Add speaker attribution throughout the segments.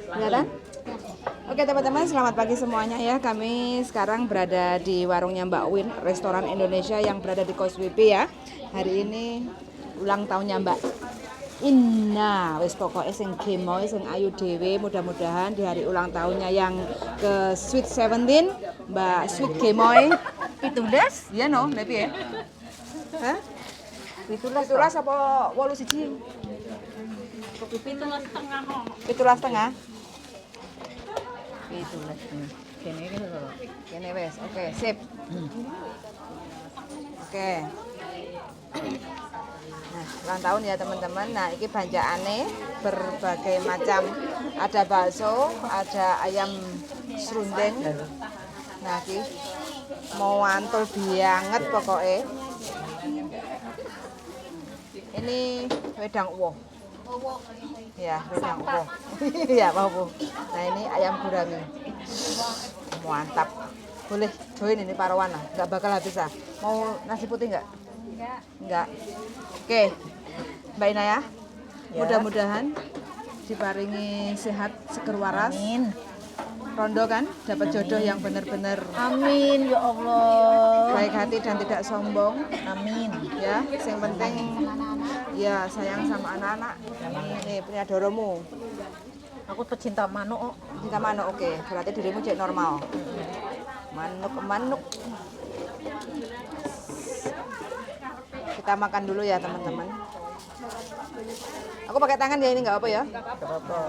Speaker 1: Kelihatan? Oke teman-teman, selamat pagi semuanya ya. Kami sekarang berada di warungnya Mbak Win, restoran Indonesia yang berada di Causeway Bay ya. Hari ini ulang tahunnya Mbak Inna. Wis pokoknya sing gemoy, sing ayu dhewe, mudah-mudahan di hari ulang tahunnya yang ke Sweet 17, Mbak Sweet Gemoy.
Speaker 2: 17?
Speaker 1: Iya no, lebih ya. Hah?
Speaker 2: 17.
Speaker 1: 17 apa 81?
Speaker 3: 17,5 kok.
Speaker 1: 17,5.
Speaker 2: 17. Kene iki lho.
Speaker 1: Kene wes, oke, sip. Oke. Nah, ulang tahun ya teman-teman. Nah, ini bancaane berbagai macam. Ada bakso, ada ayam serundeng. Nah, ini mau mantul banget pokoknya. Ini wedang uwoh. Ya, wedang uwoh. Iya, mau. Nah, ini ayam gurami. Mantap. Boleh join ini parwana, nggak bakal habis ah. Mau nasi putih nggak? Nggak. Nggak. Oke, Mbak Ina ya.
Speaker 2: Ya.
Speaker 1: Mudah-mudahan diparingi sehat, seger waras.
Speaker 2: Amin.
Speaker 1: Rondo kan, dapat jodoh yang benar-benar
Speaker 2: Amin ya Allah.
Speaker 1: baik hati dan tidak sombong.
Speaker 2: Amin.
Speaker 1: Ya, yang penting ya sayang sama anak-anak. Nih punya doromu.
Speaker 2: Aku pecinta manuk kok.
Speaker 1: Cinta manuk, oke. Berarti dirimu cek normal. Manuk, manuk. Kita makan dulu ya teman-teman. Aku pakai tangan ya ini nggak apa ya?
Speaker 2: Gak apa-apa.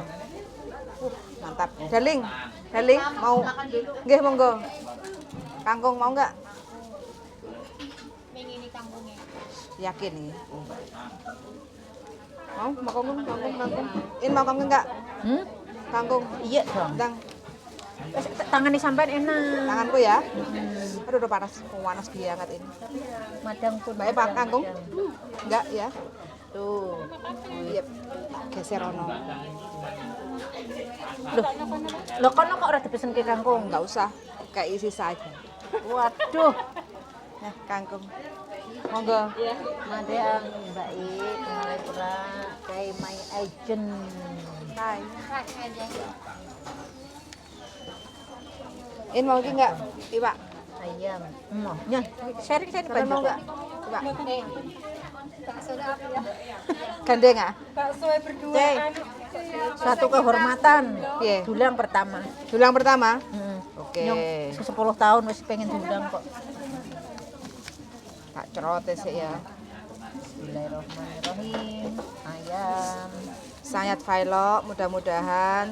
Speaker 1: Mantap. Darling, darling mau? Nggih monggo. Kangkung mau nggak? Yakin nih. Mau? Mau kangkung, kangkung, kangkung. In mau kangkung nggak?
Speaker 2: Hmm?
Speaker 1: Kangkung.
Speaker 2: Iya dong.
Speaker 1: Dang,
Speaker 2: Wes, tangane sampean enak.
Speaker 1: tanganku ya. Aduh, udah panas, panas banget ini.
Speaker 2: Madang pun.
Speaker 1: Mbak Pak kangkung? Enggak ya?
Speaker 2: Tuh.
Speaker 1: Iya. Geser ono.
Speaker 2: Loh. Loh kono kok ora dipesenke kangkung?
Speaker 1: Enggak usah, kayak isi saja.
Speaker 2: Waduh.
Speaker 1: Nah, kangkung. Monggo.
Speaker 2: Madang Mbak I, mulai pura kayak my agent.
Speaker 1: Hai. In mau ki enggak? Iwak.
Speaker 2: Ayam. Emoh. Nyah, sharing sharing
Speaker 1: Sampean mau
Speaker 2: banyak.
Speaker 1: enggak? Iwak. Gandeng ah?
Speaker 3: Bakso berdua.
Speaker 2: Cek. Satu kehormatan.
Speaker 1: Piye?
Speaker 2: Dulang pertama.
Speaker 1: Dulang pertama?
Speaker 2: Hmm.
Speaker 1: Oke.
Speaker 2: Nyong 10 tahun wis pengen diundang kok.
Speaker 1: Tak cerote sih ya.
Speaker 2: Bismillahirrahmanirrahim. Ayam.
Speaker 1: Sangat Failo, mudah-mudahan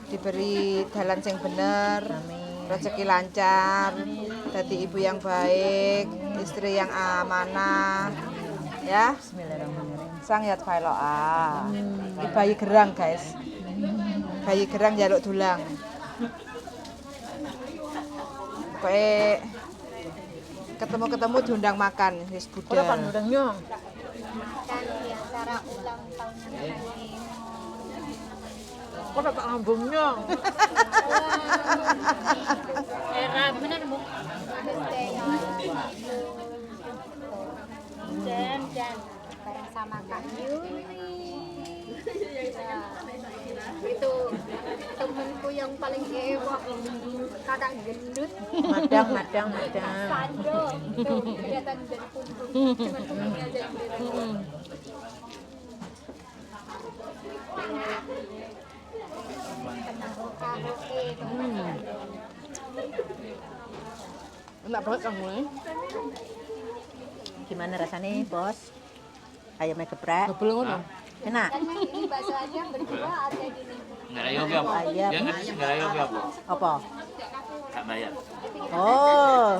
Speaker 1: diberi jalan sing bener.
Speaker 2: Amin.
Speaker 1: Rezeki lancar, jadi ibu yang baik, istri yang amanah, ya.
Speaker 2: Bismillahirrahmanirrahim.
Speaker 1: Sang yat Failo ah. Ini bayi gerang guys, bayi gerang jaluk dulang. Pokoknya ketemu-ketemu diundang makan, wis
Speaker 2: Ora kan
Speaker 1: budal.
Speaker 2: ndang nyong.
Speaker 4: Kan di acara ulang tahunnya Kak
Speaker 2: Kok tak ngambung nyong.
Speaker 3: Era bener Bu.
Speaker 4: Birthday
Speaker 3: Jan, Jan.
Speaker 4: bareng sama Kak Yuli. Ya, itu temenku yang paling heboh, kakak gendut.
Speaker 2: Madang, madang, madang.
Speaker 4: Sando tuh kelihatan dari punggung, cuma punggungnya aja yang kelihatan. Tenang karaoke teman.
Speaker 1: Enak banget kamu ini.
Speaker 2: Gimana rasanya, Bos? Ayamnya geprek.
Speaker 1: Dobel ngono.
Speaker 2: Enak.
Speaker 4: Kan ini bakso aja berdua ada gini.
Speaker 5: Nggak ada yoga apa?
Speaker 2: Ayam.
Speaker 5: Yang ngerti sih nggak ada yoga apa?
Speaker 2: Apa?
Speaker 5: Nggak bayar.
Speaker 2: Oh.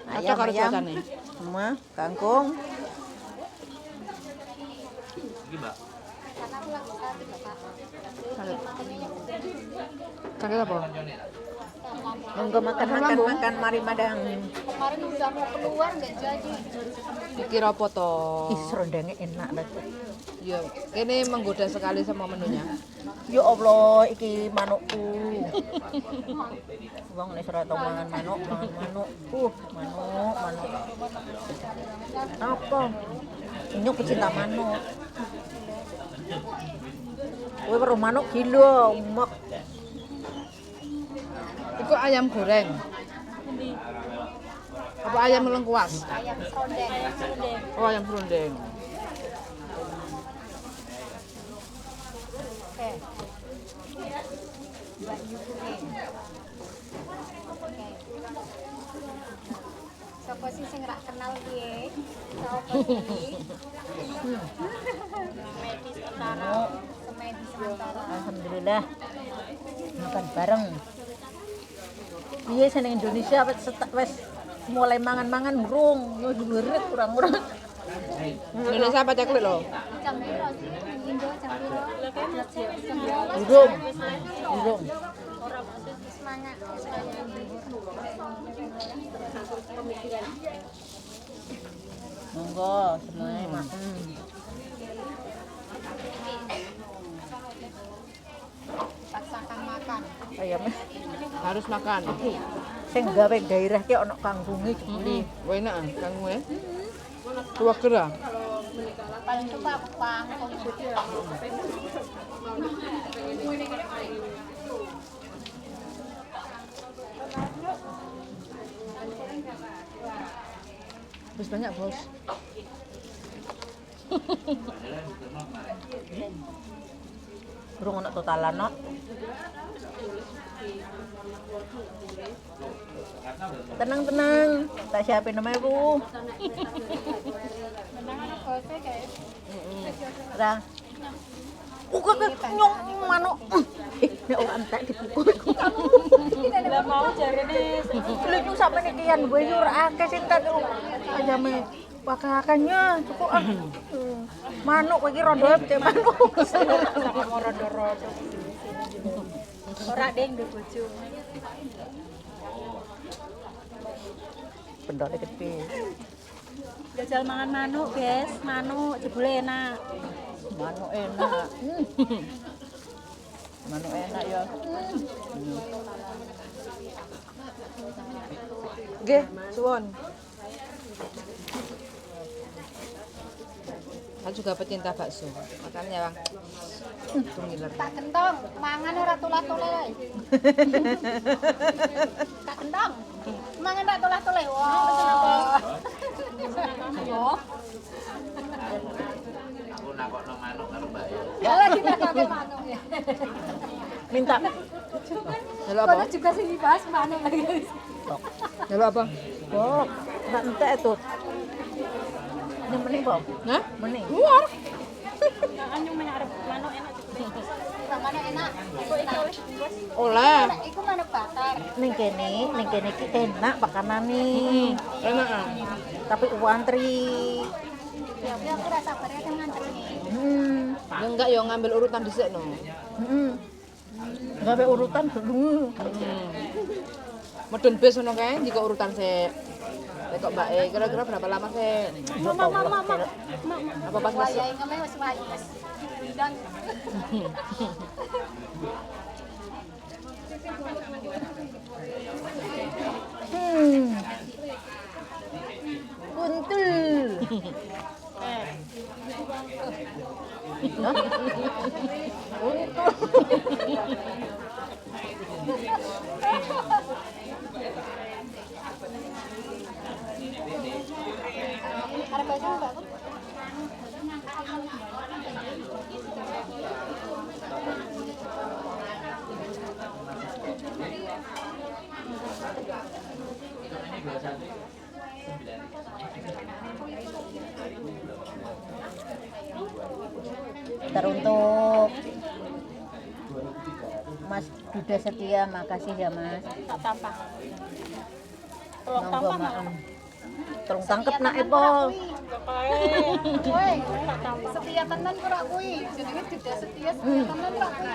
Speaker 1: Cocok karo
Speaker 2: Ayam, ayam.
Speaker 1: cuacane.
Speaker 2: Semua kangkung.
Speaker 5: Ini mbak.
Speaker 4: Karena aku lagi sakit loh, Kak.
Speaker 1: Sakit. Sakit apa?
Speaker 2: Monggo makan makan makan mari madang.
Speaker 4: Kemarin udah mau keluar nggak jadi.
Speaker 1: Dikira apa toh?
Speaker 2: Ih, serondengnya enak banget.
Speaker 1: Ya, ini menggoda sekali sama menunya.
Speaker 2: Ya Allah, iki manukku. Wong nek ora tau mangan manuk, mangan manuk. Manuk, manuk. Apa? Nyok pecinta manuk. Kowe weruh manuk gila, mek.
Speaker 1: Iku ayam goreng. Apa ayam lengkuas?
Speaker 4: Ayam serondeng.
Speaker 3: Ayam serundeng.
Speaker 1: Oh, ayam serundeng.
Speaker 4: Oke. Mbak Yuke. Oke. Sopo sih sing rak kenal piye? Sopo sih?
Speaker 3: Semedi sementara.
Speaker 4: Semedi sementara.
Speaker 2: Alhamdulillah. Makan bareng. Piye seneng Indonesia wis wis mulai mangan-mangan urung, yo durit kurang-kurang.
Speaker 1: Indonesia apa ceklik lho?
Speaker 4: Jam piro sih? Indo jam piro?
Speaker 3: Lah kae Mas wis
Speaker 2: Urung. Urung.
Speaker 3: Ora maksud
Speaker 4: Semangat, semangat.
Speaker 2: Monggo semuanya makan.
Speaker 4: Paksakan makan.
Speaker 2: Ayamnya
Speaker 1: Harus makan.
Speaker 2: sing gawe gairah ki ana kangkunge jebule.
Speaker 1: Wah, enak ah, kangkungnya. Tua kera.
Speaker 4: Paling suka aku kangkung.
Speaker 1: Terus banyak, Bos.
Speaker 2: Urung ana totalan no. Tenang-tenang, tak siapin 6.000.
Speaker 4: Menang ana bose guys.
Speaker 2: Ra. Uga nyong manuk. Nek ora entek dipukul.
Speaker 3: Lah mau jarene
Speaker 2: Lha nyung sampe kian gue yo ora akeh sing tak ayame wakah-akahnya cukup ah. Manuk kowe iki rondo becik manuk.
Speaker 3: sama mau rodo-rodo. Ora deng ndek bojo.
Speaker 2: Pendole gede.
Speaker 3: Jajal mangan manuk, guys. Manuk jebule enak.
Speaker 2: Manuk enak. Manuk enak ya.
Speaker 1: Nggih, suwun. Saya juga pecinta bakso. Makanya, Bang. Tuh ngiler.
Speaker 4: Tak kentong, mangan ora tolah-toleh. Tak kentong. Mangan ora tolah-toleh. Wah. Yo.
Speaker 5: Aku nakokno manuk karo Mbak ya.
Speaker 4: Ya lagi takoke manuk ya.
Speaker 2: Minta
Speaker 1: Jaluk apa?
Speaker 4: Kono juga sing dibahas manuk lagi.
Speaker 1: Jaluk apa?
Speaker 2: kok tak entek tut. Ini mending kok.
Speaker 1: Hah?
Speaker 2: Mending.
Speaker 1: Luar.
Speaker 3: Makan nyung menak arep manuk enak jebule.
Speaker 4: Manuk enak.
Speaker 1: Oleh.
Speaker 4: Iku manuk bakar.
Speaker 2: Ning kene iki enak pakanane.
Speaker 1: Enak ah.
Speaker 2: Tapi antri.
Speaker 4: Ya kuwi aku rasa sabar kan ngantri nih.
Speaker 1: Ya enggak ya ngambil urutan dhisik no.
Speaker 2: Heeh. Gawe urutan dulu.
Speaker 1: Medun bis ngono kae jika urutan sik. Tekok Mbak E, kira-kira berapa lama sih?
Speaker 3: Mama mama mama.
Speaker 1: Apa pas masuk?
Speaker 4: Wayahe ngene wis wayahe wis. Ndang.
Speaker 2: Kuntul. Kuntul.
Speaker 4: Arep baca Mbak.
Speaker 2: Teruntuk Mas Duda Setia, makasih ya Mas.
Speaker 3: Tak tampah. Tolong
Speaker 2: Monggo
Speaker 3: tampah
Speaker 2: maem. Tolong tangkep nak epo.
Speaker 4: Woi, setia tenan ora kuwi. Jenenge duda setia, setia tenan ora kuwi.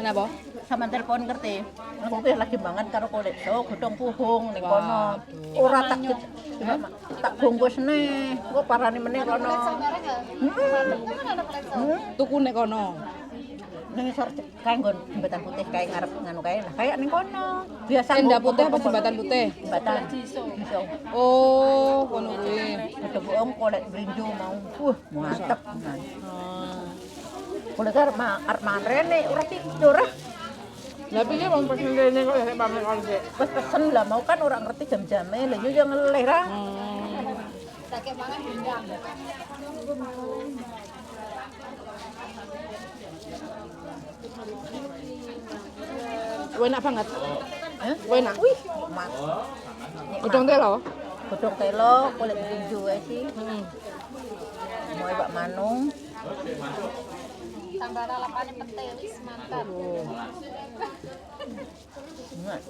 Speaker 1: Kenapa?
Speaker 2: Sama telepon ngerti. Aku ki lagi mangan karo kolek so godhong puhung ning kono. Ora tak tak bungkus neh. Engko parani meneh kono.
Speaker 4: Bareng ya? Temen ana pletso.
Speaker 1: Tuku nek kono.
Speaker 2: Ning Ning isor kae nggon jembatan putih kae ngarep nganu kae lah kayak ning kono. Biasa
Speaker 1: Tenda putih apa jembatan putih?
Speaker 2: Jembatan. Jiso.
Speaker 1: Oh, kono kuwi.
Speaker 2: Ada bohong golek blinjo mau. Wah, mantep. Golek arep mangan rene ora tidur.
Speaker 1: Lah piye wong pesen rene kok ya pamit kon sik.
Speaker 2: Wis pesen lah mau kan ora ngerti jam-jame. Lah yo ngelih ra.
Speaker 4: Sakit mangan diundang.
Speaker 1: Enak banget.
Speaker 2: Hah?
Speaker 1: Enak.
Speaker 2: Wih, mat.
Speaker 1: Godhong telo.
Speaker 2: Godhong telo, kulit blinjo ae sih.
Speaker 1: Heeh.
Speaker 2: Mau iwak manung.
Speaker 4: Tambah lalapannya pete wis mantap.
Speaker 2: Nah.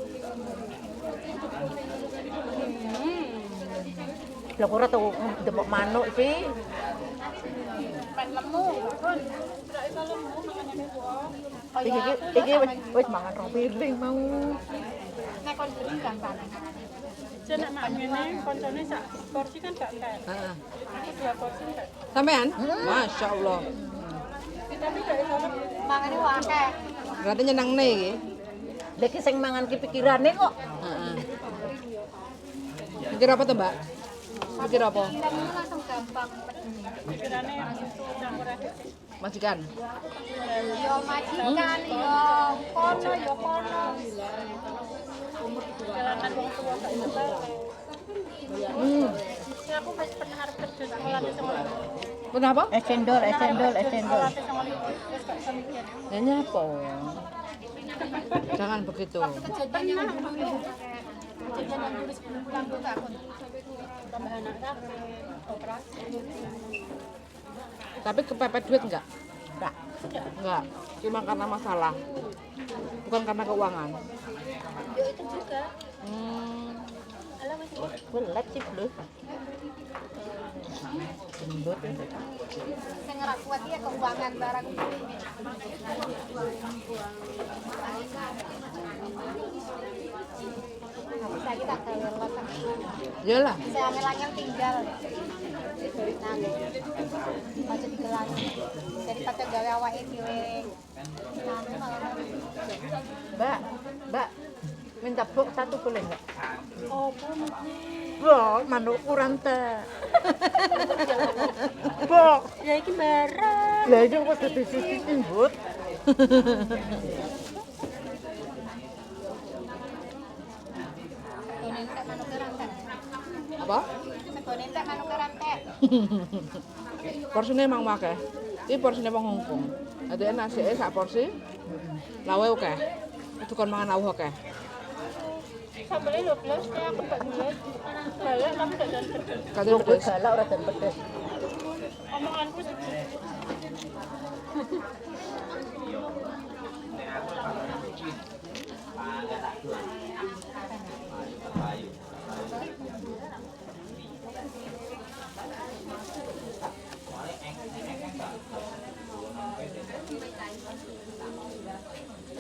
Speaker 2: Lah ora tau demok manuk sih.
Speaker 4: Pen lemu.
Speaker 2: Iki iki wis mangan rong piring mau.
Speaker 4: Nek kon beli gampang.
Speaker 3: Nek mak ngene koncone sak porsi kan gak entek.
Speaker 1: Heeh.
Speaker 3: Aku 2 porsi entek.
Speaker 1: Sampean? Masya Allah.
Speaker 3: Tapi gak iso lemu.
Speaker 4: Mangane akeh.
Speaker 1: Berarti nyenengne iki.
Speaker 2: Lah iki sing mangan ki pikirane kok.
Speaker 1: Heeh. Pikir apa tuh, Mbak? Pikir apa?
Speaker 4: Pikiranmu langsung gampang.
Speaker 3: Pikirane campur aduk.
Speaker 1: Majikan.
Speaker 4: Yo majikan yo kono yo kono.
Speaker 3: Kelangan wong tua gak iso balik. Aku wis pernah arep kerja sekolah di sekolah.
Speaker 1: Pernah apa?
Speaker 2: Es cendol, es cendol, es cendol.
Speaker 3: Sekolah wis gak iso mikir.
Speaker 1: Ya nyapa. Jangan begitu.
Speaker 4: Kejadian yang dulu. Kejadian yang dulu sebelum pulang tuh aku.
Speaker 3: Tambah anak sakit, operasi.
Speaker 1: Tapi kepepet duit enggak?
Speaker 2: Enggak.
Speaker 1: Enggak. Cuma karena masalah. Bukan karena keuangan.
Speaker 4: Yo itu juga. Alah wis
Speaker 2: Belet sih, Bro. Gendut.
Speaker 4: sing ora kuat ya keuangan barang. Aku saiki tak gawe los.
Speaker 1: Iyalah.
Speaker 4: Saya angel-angel tinggal. Nah, aja digelangi. Daripada gawe awake dhewe. Anu malah
Speaker 2: Mbak, Mbak, minta box satu boleh enggak?
Speaker 3: Opo mesti?
Speaker 2: Bok, manuk kurang teh. Bok.
Speaker 3: Ya iki bareng.
Speaker 2: Lah iki kok dadi siji timbut.
Speaker 4: Segone entek manuke ra entek.
Speaker 1: Apa?
Speaker 4: Segone entek manuke ra entek.
Speaker 1: Porsine emang akeh. Iki porsine wong Hongkong. Dadi nasike sak porsi. Lawuhe akeh. Kudu kon mangan lawuh akeh.
Speaker 3: Sambelnya 12, ya aku gak duwe. Galak tapi gak dan pedes.
Speaker 1: Kate
Speaker 2: Kowe
Speaker 1: pedes.
Speaker 2: galak ora dan pedes.
Speaker 3: Omonganku segitu.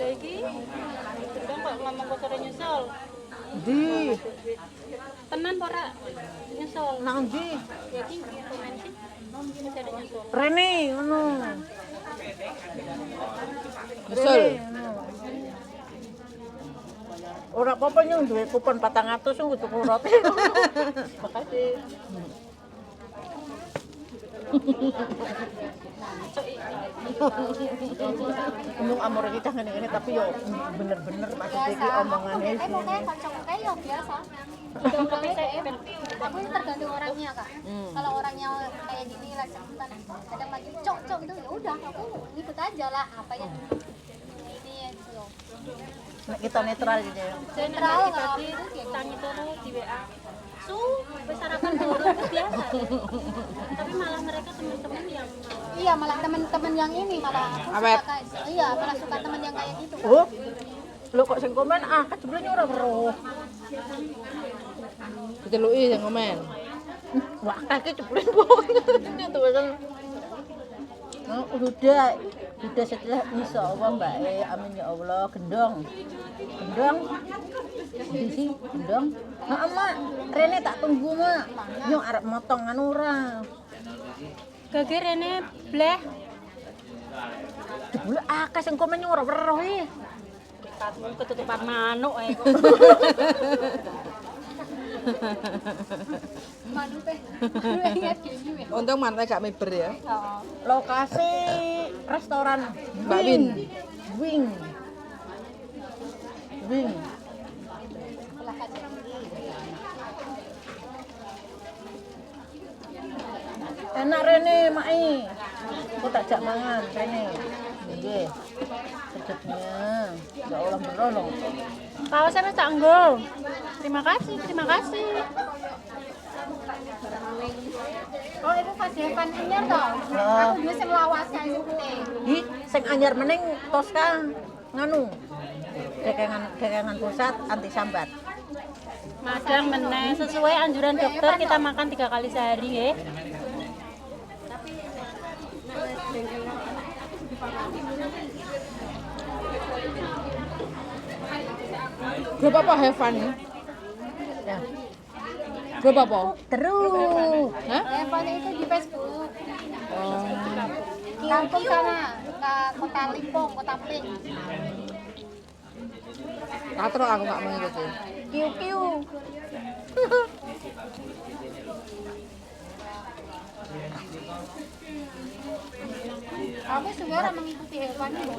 Speaker 3: Lah iki gendong kok ngomong kok sore nyusul.
Speaker 2: Di,
Speaker 3: Tenan apa ora nyusul?
Speaker 2: nang ndi?
Speaker 3: Ya iki komen sih. Wis ada nyusul.
Speaker 2: Rene ngono.
Speaker 1: Nyusul.
Speaker 2: Ora apa-apa nyung duwe kupon 400 nggo tuku roti. Makasih. Untung amor iki cah ngene-ngene tapi yo bener-bener maksudnya iki omongane
Speaker 4: Biasa.
Speaker 2: sih.
Speaker 4: Pokoknya kancaku kae yo biasa. Aku ini tergantung orangnya kak. Kalau orangnya kayak gini lah sebutan, kadang lagi cok cok gitu ya udah aku ngikut aja lah apa yang ini ya gitu loh.
Speaker 2: Nek kita netral gitu ya.
Speaker 4: Netral
Speaker 3: Pagi
Speaker 4: kalau aku itu kayak gitu.
Speaker 3: tangi turu di WA. Su, wis sarapan durung itu biasa. Tapi malah mereka teman-teman yang malah
Speaker 4: Iya malah teman-teman yang ini malah aku suka
Speaker 1: Awet.
Speaker 4: kayak iya malah suka teman yang kayak gitu.
Speaker 2: Oh. Lho kok sing komen ah kan jebulnya ora weruh.
Speaker 1: Diceluki sing komen.
Speaker 2: Wah, kaki jebule bohong. Itu kan. Oh, udah setelah insya Allah Mbak E, amin ya Allah, gendong. Gendong. Di sih, gendong. Mak, Mak, Rene tak tunggu, Mak. Yo arep motong anu ora.
Speaker 3: Gage rene bleh.
Speaker 2: Jebule Lha akeh sing komen ora weruh iki.
Speaker 3: Mripatmu ketutupan manuk ae kok.
Speaker 4: Manuk teh. Manuk ingat gini.
Speaker 1: Untung manuknya gak miber ya.
Speaker 2: Lokasi restoran
Speaker 1: Mbak Win.
Speaker 2: Wing. Wing.
Speaker 4: Sebelah kaca.
Speaker 2: Enak rene, Mai. Aku tak jak mangan rene. Nggih. Sedepnya. Ya Allah berolong.
Speaker 3: Kaosnya wis tak nggo. Terima kasih, terima kasih.
Speaker 4: Oh, itu pas Evan anyar toh.
Speaker 2: Oh.
Speaker 4: Aku dhewe sing lawas kae sing putih.
Speaker 2: Hi, sing anyar meneng Tosca nganu. Dekengan pusat anti sambat.
Speaker 3: Madang meneh sesuai anjuran dokter kita makan 3 kali sehari nggih.
Speaker 1: Grup apa have fun?
Speaker 2: Ya.
Speaker 1: Grup apa?
Speaker 2: Terus.
Speaker 1: Hah?
Speaker 4: Evan itu di Facebook.
Speaker 1: Oh.
Speaker 4: Kampung sana, ke Kota Limpung, Kota Pink.
Speaker 1: Katro aku gak mengikuti.
Speaker 2: Kiu kiu.
Speaker 4: Aku suwe ora mengikuti hewan ini.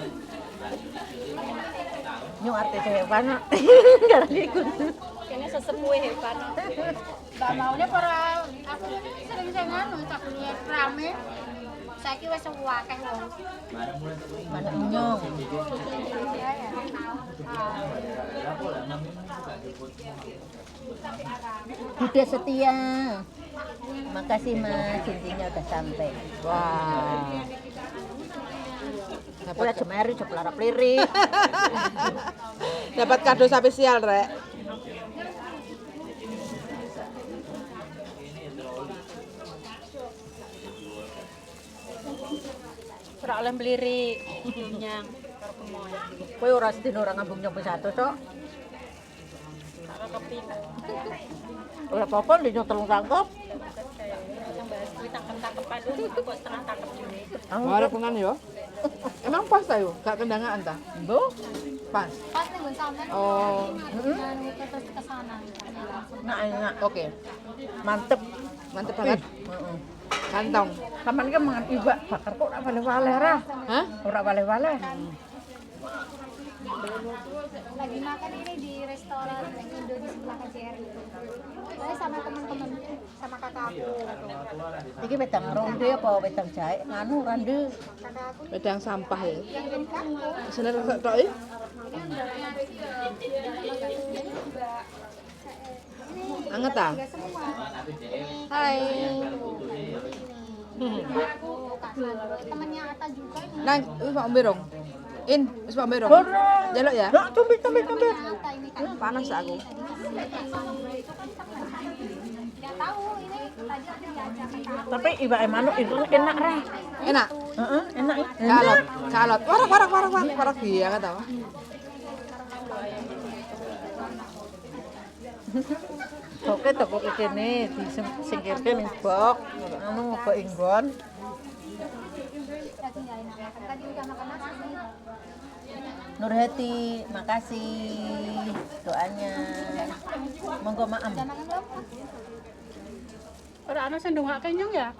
Speaker 2: Nyung artis hewan. Karena ikut.
Speaker 3: Kene sesepuhe hewan.
Speaker 4: Mbak maunya para aku ini sering sing anu tak duwe rame. Saiki wis akeh wong.
Speaker 2: Mana nyong.
Speaker 4: Iya ya.
Speaker 2: Duda setia. Makasih Mas, cincinnya udah sampai.
Speaker 1: Wah.
Speaker 2: Kowe aja meri, aja pelarap-lirik.
Speaker 1: Dapat kado spesial, Rek.
Speaker 3: Ora oleh mlirik nyang karo gemoy.
Speaker 2: Kowe ora sedina ora ngambung nyampe 100 tok.
Speaker 3: Karo keping.
Speaker 2: Ora apa-apa ndino telung tangkep.
Speaker 3: Yang bahas kuwi tangkep-tangkepan lu kok setengah tangkep dhewe.
Speaker 1: Wareg tenan yo. Emang pas ta yo? Gak kendangaan ta?
Speaker 2: Mbok,
Speaker 1: Pas.
Speaker 4: Pas ning nggon sampean.
Speaker 1: Oh,
Speaker 4: Anu terus ke sana.
Speaker 2: enak enak.
Speaker 1: oke.
Speaker 2: Mantep.
Speaker 1: Mantep banget.
Speaker 2: Heeh.
Speaker 1: Kantong.
Speaker 2: Sampeyan ki mangan iwak bakar kok ora wale-wale ra.
Speaker 1: Hah?
Speaker 2: Ora wale-wale.
Speaker 4: Lagi makan ini di restoran Indo di sebelah KJR itu. Saya sama teman-teman, sama kakak aku.
Speaker 2: Iki wedang ronde apa wedang jahe nganu rande.
Speaker 4: Kakak aku
Speaker 1: Wedang sampah ya.
Speaker 4: yang dari kampung.
Speaker 1: Seneng tok iki?
Speaker 4: Ini udah lama gak ini.
Speaker 1: Anget ta?
Speaker 4: Enggak semua.
Speaker 1: Hai.
Speaker 4: Ini aku Kak Sandro, temennya Ata juga ini.
Speaker 1: Nang wis pak ombe rong. In, wis pak ombe rong. Jaluk ya.
Speaker 2: Loh, cumbi cumbi cumbi.
Speaker 4: Temennya Ata ini Kak.
Speaker 1: Panas aku.
Speaker 4: Tadi Kak Sandro itu kan teman. Nggak tahu ini tadi aku diajak kakak aku.
Speaker 2: Tapi iwake manuk itu enak ra.
Speaker 1: Enak.
Speaker 2: Heeh, enak.
Speaker 1: Kalot, kalot. Warak warak warak warak warak banget tau.
Speaker 2: Oke, toko kene disingkirke ning bok, anu kok inggon.
Speaker 4: Lagi nggak enak makan. Tadi udah makan nasi sih.
Speaker 2: Nurhati, makasih doanya. Monggo maem.
Speaker 4: Udah makan belum?
Speaker 3: Ora ana sing ndongake nyong ya.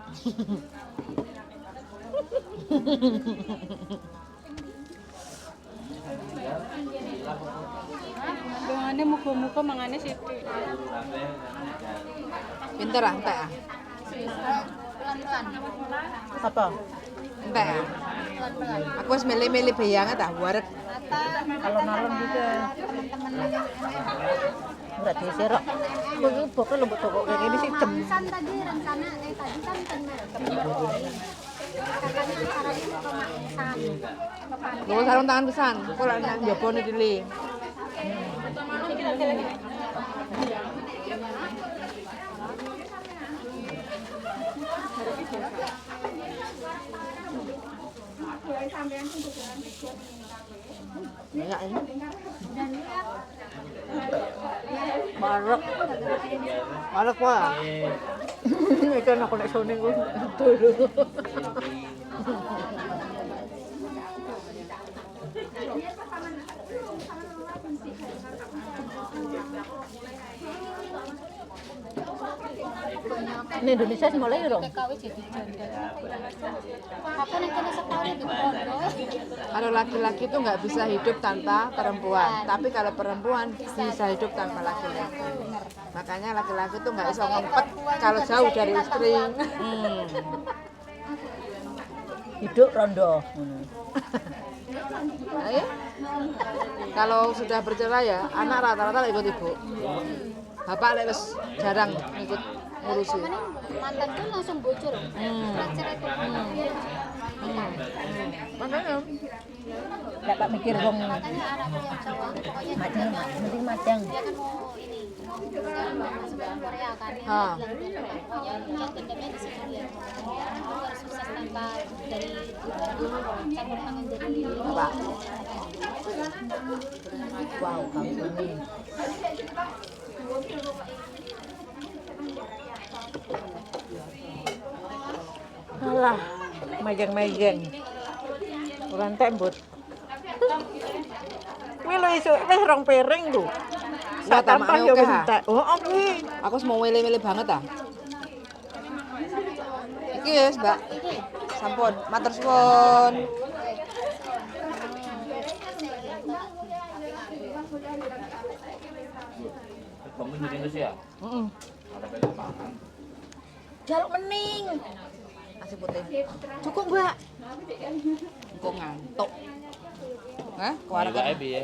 Speaker 3: Dongane muga-muga mangane sithik.
Speaker 1: Pinter ah, entek ah.
Speaker 4: Pelan-pelan.
Speaker 2: Apa?
Speaker 1: Entek ah.
Speaker 4: Pelan-pelan.
Speaker 1: Aku wis milih-milih banget ah, wareg.
Speaker 4: Ata,
Speaker 2: Alon-alon gitu.
Speaker 4: teman-teman
Speaker 2: Ora diserok. Kowe iki boke lembut toko kene iki sih jem.
Speaker 4: Kan tadi rencana tadi kan kakaknya acaranya mau ke Mangsan ke pantai.
Speaker 1: Nggo sarung tangan pisan. Kok lek nang njaba nitili. Enak ini.
Speaker 2: Marek.
Speaker 1: Wareg wae.
Speaker 2: Iki aku nek sone ku dulu. Ini Indonesia sing mulai dong.
Speaker 4: TKW jadi janda. Aku ning kene setahun di pondok.
Speaker 1: Kalau laki-laki itu nggak bisa hidup tanpa perempuan, tapi kalau perempuan bisa hidup tanpa laki-laki. Makanya laki-laki itu nggak bisa ngempet kalau jauh dari istri.
Speaker 2: Hidup rondo. Ngono.
Speaker 1: Ayo. Kalau sudah bercerai ya, anak rata-rata ikut ibu. Bapak lek wis jarang ikut ngurusi.
Speaker 4: Mantan tuh langsung bocor. Surat cerai tuh.
Speaker 1: Makanya
Speaker 2: Lek Pak mikir wong
Speaker 4: Makanya anakku yang cowok itu pokoknya
Speaker 2: madang, penting madang.
Speaker 4: dia kan mau ini mau sekarang mau masuk ke Korea kan dia
Speaker 1: Ah.
Speaker 4: bilang dia pokoknya dia dendamnya di situ dia kamu harus sukses tanpa dari campur tangan dari
Speaker 1: Bapak.
Speaker 2: Wow, kamu ini. Alah, majeng-majeng. Ora entek, Mbut. Kuwi lho isuk wis rong piring lho.
Speaker 1: Wah,
Speaker 2: Sak tampah
Speaker 1: tamakne
Speaker 2: ya
Speaker 1: akeh,
Speaker 2: wis
Speaker 1: ah.
Speaker 2: entek. Oh, oh kuwi.
Speaker 1: Aku semua mele-mele banget ah. Iki wis, Mbak. Sampun, matur suwun.
Speaker 5: Kamu jadi Indonesia ya?
Speaker 1: Heeh.
Speaker 5: Ada lapangan.
Speaker 2: Jaluk mening.
Speaker 1: Nasi putih.
Speaker 2: Cukup, Mbak.
Speaker 1: Engko ngantuk. Hah? Keluarga.
Speaker 5: Mbak piye?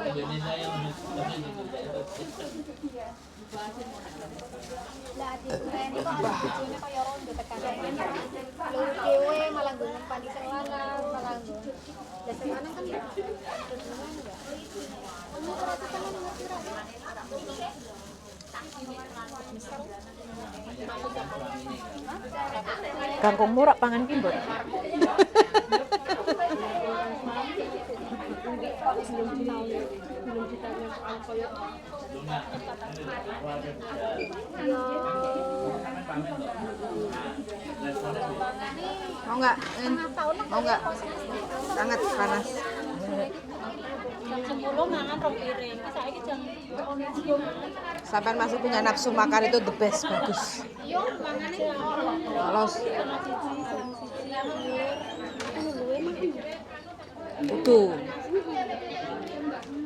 Speaker 5: Indonesia yang
Speaker 4: lah adikku ini kok anak bojone kaya rondo tekan loro dhewe malah nggo ngempani sing lanang malah nggo lah sing lanang kan berdua enggak kamu ora tekan ngerti ra
Speaker 2: Kangkungmu rak pangan ki, Mbut.
Speaker 1: Mau nggak? Mau nggak? Sangat panas.
Speaker 3: Jam 10 mangan rong piring. Iki saiki jam 1
Speaker 1: Sampai masih punya nafsu makan itu the best, bagus.
Speaker 4: yo mangane
Speaker 1: Los.
Speaker 4: aku luwe mangan
Speaker 1: Utuh.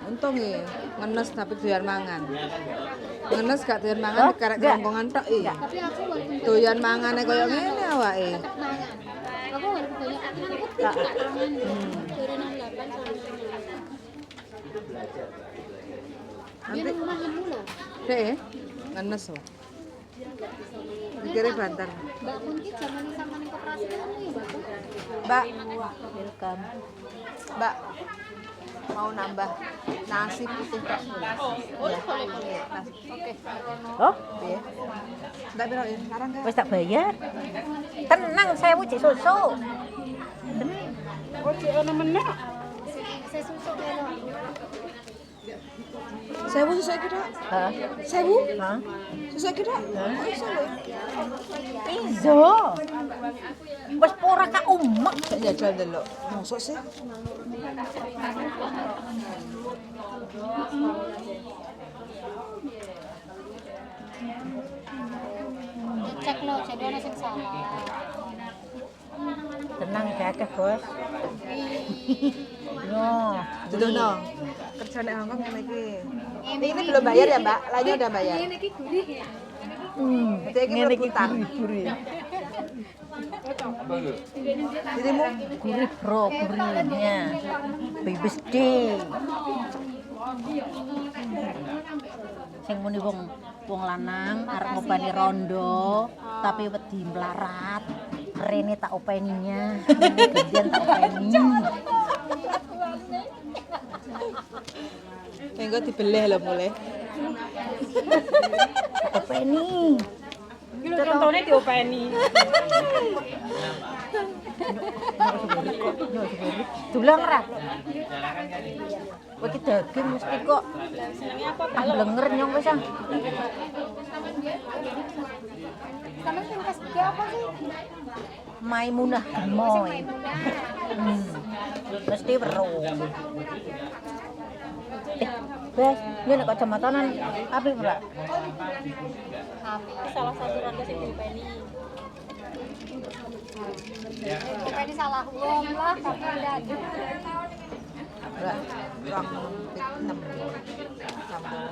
Speaker 1: Untung ya, ngenes tapi doyan mangan. Ngenes gak doyan mangan karek kerongkongan tok iya.
Speaker 4: tapi aku walaupun
Speaker 1: Doyan mangane koyo ngene awake.
Speaker 4: tetap mangan aku walaupun banyak makanan aku tetap suka mangan dari 68 sampai 98 dia nang omah lho
Speaker 1: Dek, ngenes loh. Mikirnya banter.
Speaker 4: Mbak Kun ki jaman sama ning koperasi kan ya Mbak Kun.
Speaker 1: Mbak,
Speaker 2: Welcome.
Speaker 1: Mbak, mau nambah nasi putih tok boleh?
Speaker 3: Boleh, boleh, boleh.
Speaker 1: Nasi. Oke.
Speaker 2: Oh,
Speaker 1: Piye? Ndak piro ya? Sekarang kan?
Speaker 2: wis tak bayar. Tenang, 1000 cek susu.
Speaker 4: Saya susuk kene.
Speaker 1: 1000 susah iki tok.
Speaker 2: Hah?
Speaker 1: 1000?
Speaker 2: Hah?
Speaker 1: Susah iki tok. Kok iso lho?
Speaker 2: Iso. Wis ora ka umek.
Speaker 1: Jajal delok. Mosok sih?
Speaker 4: Cek lho, jadi ana sing salah.
Speaker 2: Tenang gak akeh, Bos. Yo.
Speaker 1: Dudono. Kerja nek Hongkong ngene iki. Ini belum bayar ya, Mbak? Lainnya udah bayar.
Speaker 4: Ini iki gurih ya.
Speaker 1: Berarti iki
Speaker 2: Ngene iki
Speaker 1: rebutan.
Speaker 2: gurih-gurih.
Speaker 5: Apa itu?
Speaker 1: Dirimu
Speaker 2: Gurih, Bro, gurihnya. Bebas deh. Sing muni wong wong lanang arep ngopeni rondo, tapi wedi melarat. Rene tak openinya, gantian tak openi.
Speaker 1: minggu dibeleh lho mulai.
Speaker 2: Tak openi.
Speaker 3: Iki lho Rontone diopeni.
Speaker 2: Dulang ra. Kowe iki daging mesti kok
Speaker 3: Senengnya apa?
Speaker 2: ah blenger nyong wis ah.
Speaker 4: Sama sing Facebook apa sih?
Speaker 2: Maimunah Gemoy. Mesti weruh. Eh, Bes, ini nek kacamatanan apik ora?
Speaker 3: Salah satu rondo sing diopeni.
Speaker 4: Pokoknya salah wong lah, tapi ndak.
Speaker 2: Ora.
Speaker 1: Rong enam. Campur.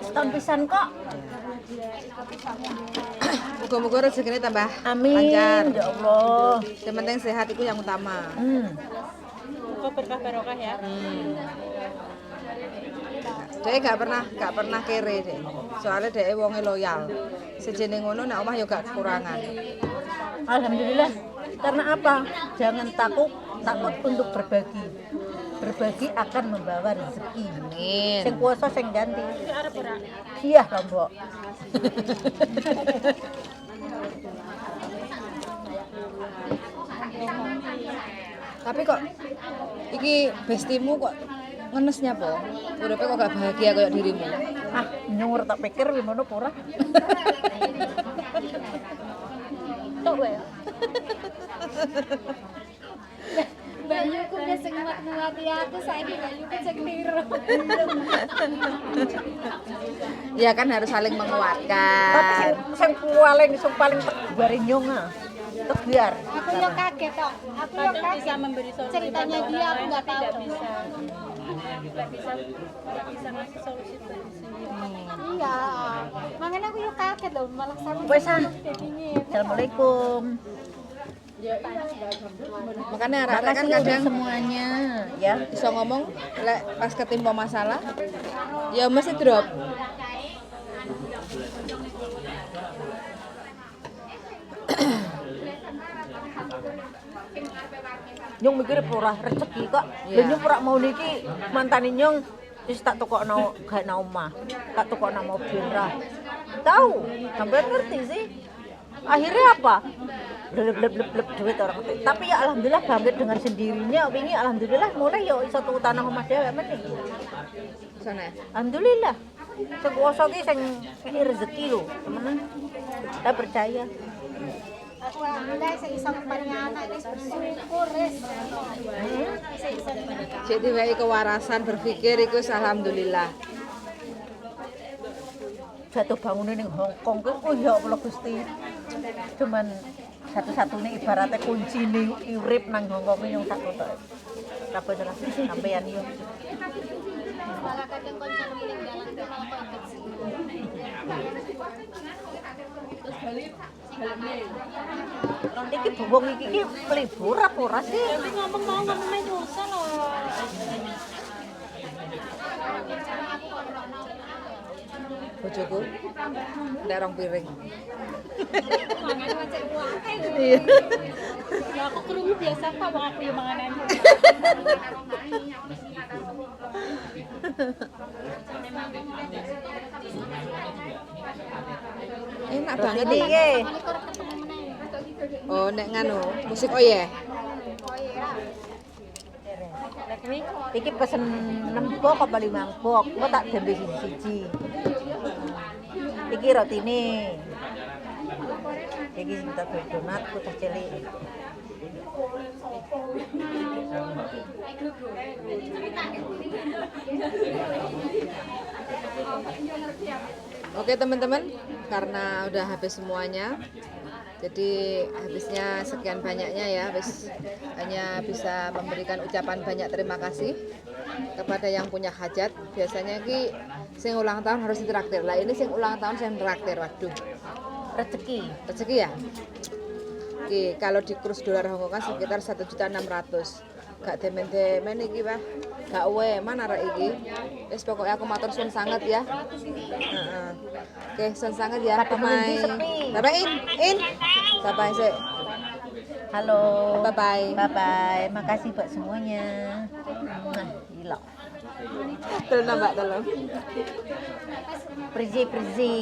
Speaker 2: Setahun pisan kok.
Speaker 1: Muga-muga rezekine tambah
Speaker 2: Amin.
Speaker 1: lancar.
Speaker 2: Ya Allah.
Speaker 1: Yang penting sehat itu yang utama.
Speaker 3: Kok berkah barokah ya.
Speaker 1: Dia gak pernah kere deh. Soalnya dia wonge loyal. Sejene ngono nek omah yo gak kekurangan.
Speaker 2: Alhamdulillah. Karena apa? Jangan takut takut untuk berbagi. Berbagi akan membawa rezeki.
Speaker 1: Amin.
Speaker 2: Sing kuasa sing ganti.
Speaker 3: Iki arep ora?
Speaker 2: Iya, Lombok.
Speaker 1: Tapi kok iki bestimu kok ngenesnya po? Uripe kok gak bahagia kayak dirimu.
Speaker 2: Ah, nyuwur tak pikir gimana apa ora?
Speaker 3: Tok wae.
Speaker 4: Mbak Yuku wis sing nguat-nguati aku, saiki Mbak Yuku sing niru.
Speaker 1: Ya kan harus saling menguatkan.
Speaker 2: Tapi sing sing paling tegar nyong ah. Tegar.
Speaker 4: Aku yo kaget tok. Aku yo
Speaker 3: Kadang
Speaker 4: kaget.
Speaker 3: bisa memberi solusi
Speaker 4: Ceritanya
Speaker 3: pada
Speaker 4: dia
Speaker 3: orang
Speaker 4: aku
Speaker 3: lain,
Speaker 4: nggak
Speaker 3: tapi
Speaker 4: tahu.
Speaker 3: Nggak bisa ngasih solusi buat diri sendiri.
Speaker 4: Iya. Makanya aku yo kaget loh, malah sama
Speaker 2: Wes ah.
Speaker 4: jadinya.
Speaker 2: Assalamualaikum.
Speaker 1: Makanya arek-arek kan
Speaker 2: Makasih udah
Speaker 1: kadang
Speaker 2: semuanya ya.
Speaker 1: bisa ngomong lek pas ketimpa masalah ya mesti drop.
Speaker 2: Nyong mikir ora rezeki kok.
Speaker 1: Iya.
Speaker 2: Lha nyong ora mau niki mantane nyong wis tak tukokno gak na omah. Tak tukokno mobil ra. Tahu, sampean ngerti sih. Akhirnya apa? Bleb bleb bleb bleb duit orang ngerti. Tapi ya alhamdulillah bangkit dengan sendirinya wingi alhamdulillah mulai ya iso tuku tanah omah dhewe meneh.
Speaker 1: Sana.
Speaker 2: Alhamdulillah. Sing kuwasa ki sing ngeki rezeki lho, temenan. Kita percaya.
Speaker 4: Aku alhamdulillah saya iso ngempani anak wis bersyukur wis. Wis iso ngempani.
Speaker 1: Cek diwehi kewarasan berpikir iku wis alhamdulillah.
Speaker 2: Jatuh bangunnya ning Hong Kong kuwi oh ya Allah Gusti. Cuman satu-satunya ibaratnya kunci nih urip nang Hong Kong yang satu tok. Apa salah sampean yo.
Speaker 4: Malah kadang koncone ning dalan ku malah kok kecil.
Speaker 2: Iki wong iki iki pelibur apa ora sih?
Speaker 3: Tapi ngomong mau ngomong main dosa loh.
Speaker 1: Bojoku ndak rong piring.
Speaker 3: Mangan macam akeh lho.
Speaker 1: Iya.
Speaker 3: Lah aku krungu biasa tak wong aku yo manganan.
Speaker 1: Enak banget
Speaker 2: Ini
Speaker 1: iki.
Speaker 2: iki.
Speaker 4: Likur ketemu meneh.
Speaker 1: Oh, nek nganu, musik oh ya.
Speaker 4: Oh iya.
Speaker 2: Iki pesen 6 bok apa 5 bok, kok tak dembe siji-siji. Iki rotine. Iki sing tak beli donat ku cah cilik.
Speaker 1: Oke teman-teman, karena udah habis semuanya, jadi habisnya sekian banyaknya ya, habis hanya bisa memberikan ucapan banyak terima kasih kepada yang punya hajat. Biasanya ki sing ulang tahun harus ditraktir. Lah ini sing ulang tahun sing traktir. Waduh,
Speaker 2: Rezeki.
Speaker 1: rezeki ya. Oke, kalau di kurs dolar Hongkong kan sekitar 1.600.000. Gak demen-demen iki, Pak. Gak weman arek iki. Wis pokoknya aku matur suwun sanget ya. Heeh. Oke, suwun sanget ya.
Speaker 2: Padahal
Speaker 1: Bye.
Speaker 2: endi sepi.
Speaker 1: Bye bye In. In. Bye bye sik.
Speaker 2: Halo.
Speaker 1: Bye bye.
Speaker 2: Bye bye. Makasih buat semuanya. Nah, gila.
Speaker 1: Tolong Mbak, tolong.
Speaker 2: Prizi, prizi.